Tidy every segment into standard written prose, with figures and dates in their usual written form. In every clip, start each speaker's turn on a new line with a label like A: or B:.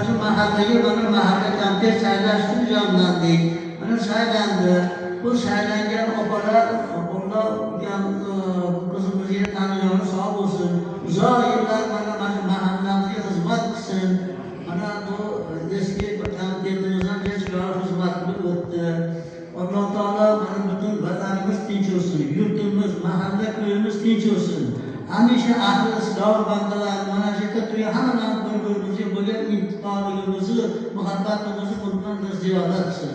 A: shu mahallaga mana mahalla komitet saylash uchun jamlandik. Mana saylandi. Bu saylangan opalar, Alloh qizimizga tanijoni sog' bo'lsin. Uzoq yillar mana mahallamizga xizmat qilsin. Mana bu eski komitetimizdan chiroyli xizmat qilib o'tdi. Alloh taolo mana butun vatanimiz tinch bo'lsin, yurtimiz, mahalla ko'yimiz tinch bo'lsin. Hamisha ahli islom bandalar mana shu yerda turgan hammamiz bir-birimizga bo'lgan intiqoligimizni, muhabbatimizni bundan ziyoda qilsin.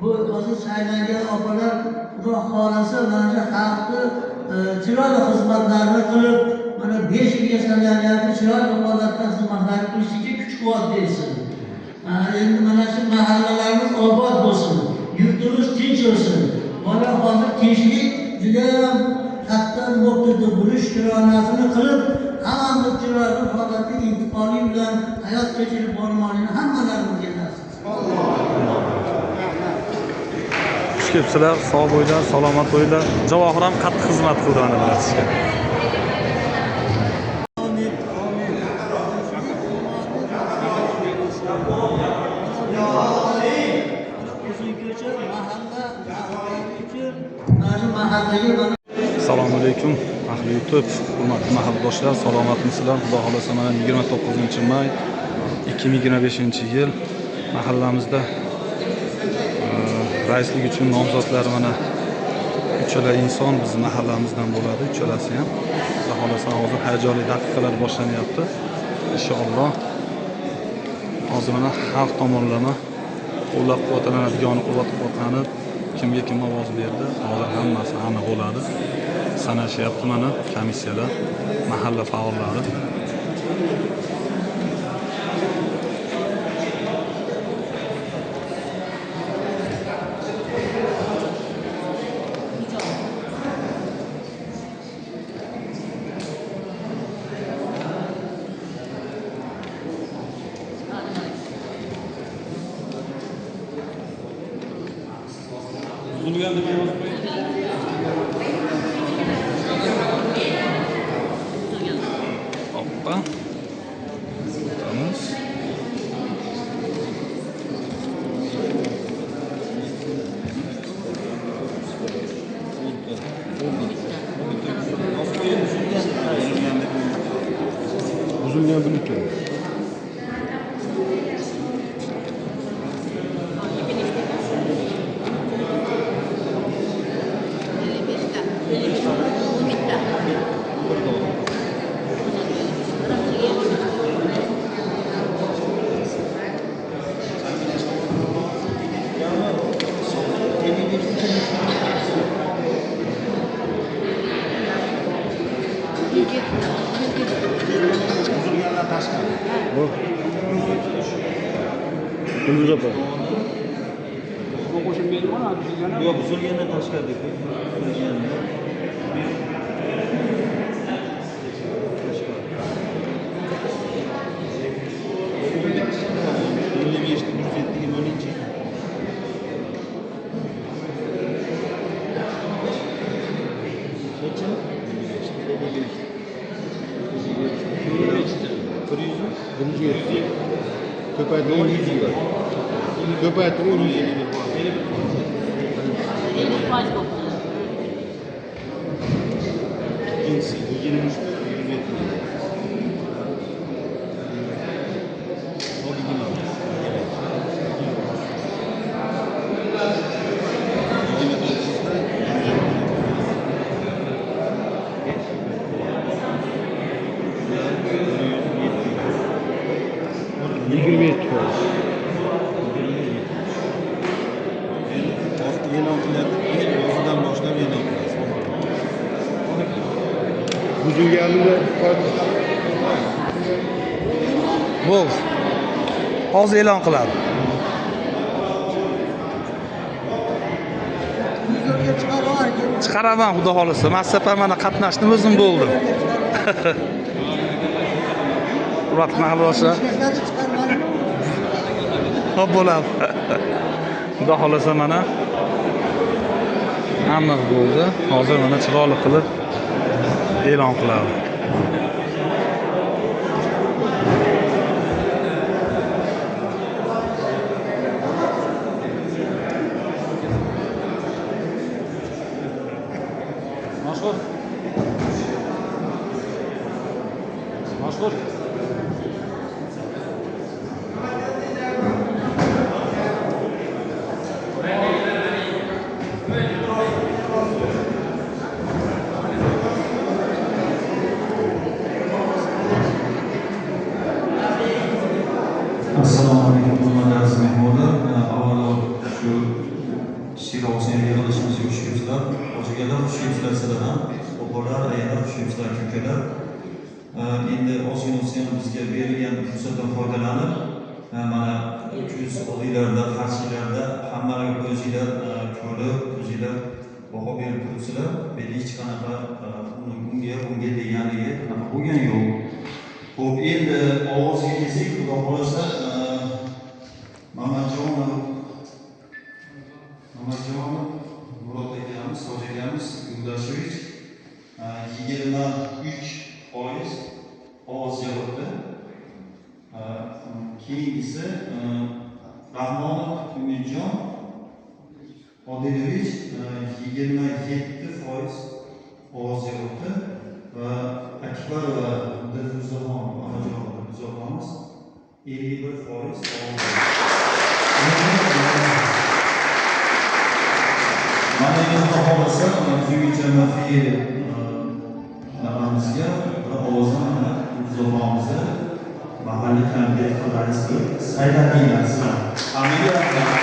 A: Bu hozir saylangan opalar Xudo xohlasa mana shu xalqni chiroyli xizmatlarni qilib, mana 5 yilga saylangan chiroyli holatda xizmatlarni qilishiga kuch-quvvat bersin. Endi mana shu mahallalarimiz obod bo'lsin, yurtimiz tinch bo'lsin. Mana hozir tinchlik juda ham katta bo'lib turdi. Buni shukronasini qilib, hammamiz chiroyli holatda intiqoliy bilan hayot kechirib bormoqni hammalarimizga nasib qilsin.
B: Xush kelibsizlar, sog' bo'linglar, salomat bo'linglar. Javohir ham qattiq xizmat qildi mana bularga. Assalomu alaykum ahli YouTube, hurmatli mahalladoshlar, salomatmisizlar? Xudo xohlasa mana 29 may 2025-yil mahallamizda raislik uchun nomzodlar mana uchala inson biz mahallamizdan bo'ladi, uchalasi ham. Xudo xohlasa hozir hayajonli daqiqalar boshlanyapti. Inshaalloh hozir mana xalq tomonlama qo'llab-quvvatlanadigan qo'llab-quvvatlanib kimga kim ovoz berdi, hozir hammasi aniq bo'ladi. Sanashyapti mana komissiyalar, mahalla faollari. Hoppa. O'tamiz.
C: Buzilgan bitta. Gündüz opa.
D: Yo'q, buzilgandan tashqari. Buzilgandan. 55'ni 107'ye bölünce. Kaça? 55. 55. 100.
C: Ko'paytirib 10 yil. Ko'paytirib 10 yil.
E: 50% bo'ldi.
D: İkincisi 23'te 107. O 26. Evet. 29'da 107.
C: 27 foiz.
D: E'lon qiladi. Hozirdan boshlab e'lon qilasiz.
C: Buzilganida
B: Bo'ldi. Hozir e'lon qiladi. Chiqaraman xudo xohlasa. Massapa mana qatnashdim, o'zim bo'ldim. Hurmatli mahalladoshlar. Xo'p bo'ladi. Xudo xohlasa mana aniq bo'ldi. Hozir mana chiroyli qilib e'lon qiladi.
E: Assalomu alaykum hurmatli aziz mehmonlar. Avvalo shu kichikroq yig'ilishimizga xush kelibsizlar. Hoji akalar, xush kelibsizlar sizlar ham. Opalar, ayalar, xush kelibsizlar, aka-ukalar. Endi ozgina bo'lsa ham bizga berilgan fursatdan foydalanib, mana ko'z oldinglarda, qarshinglarda hammalarga o'zinglar ko'rib, o'zinglar baho berib turibsizlar. Bu yerda hech qanaqa unga bunga deganligi anaqa bo'lgani yo'q. Xo'p, endi ovozga kelsak, Xudo xohlasa, Mamajonov Murod akamiz, Hoji akamiz Yo'ldashevich 23% ovoz yig'ibdi. Keyingisi Rahmonov Umidjon Odilovich 27% ovoz yig'ibdi va Akbarova Dilfuzaxon onajonova Dilfuza opamiz 51% ovoz yig'ibdi. Mana endi Xudo xohlasa, buguncha mafiya namamizga bir ovozdan mana Dilfuza opamizni mahalliy komitet rais qilib sayladinglar sizlar. Hammaga rahmat.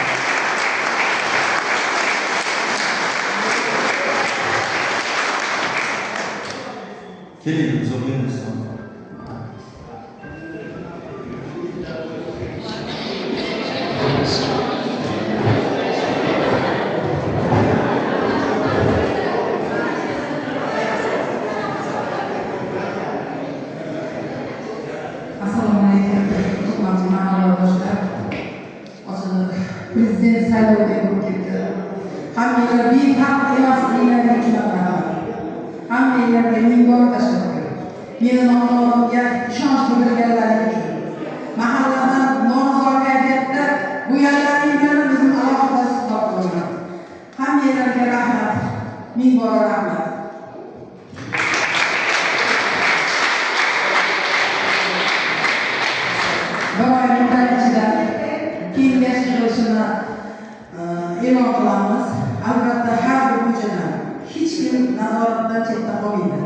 E: Keling, Dilfuza opa.
F: Assalomu alaykum, hurmatli mahalladoshlar. Prezident saylovida bo'lib ketdi. Hammanglar befarq emasliklaring uchun rahmat. Hammanglarga ming bor tashakkur. Meni nomzodimga ishonch bildirganlaring uchun. Mahalladan norozi kayfiyatda bo'lganlaring bilan o'zim alohida suhbat qilaman. Hammanglarga rahmat. Ming bor rahmat. Bir oy muddat ichida kengash yig'ilishini e'lon qilamiz. Albatta har bir ko'chadan hech kim nazoratdan chetda qolmaydi.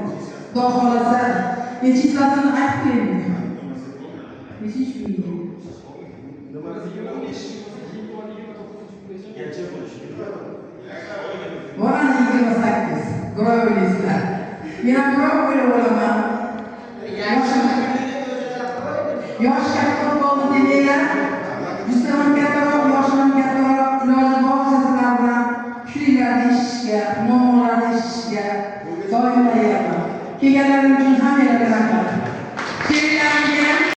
F: Xudo xohlasa, men chetlasini aytib qo'yaymi? Nechinchi kun? Mana 28. Birov o'ylaysizlar. Men ham birov o'ylab olaman. Yosh katta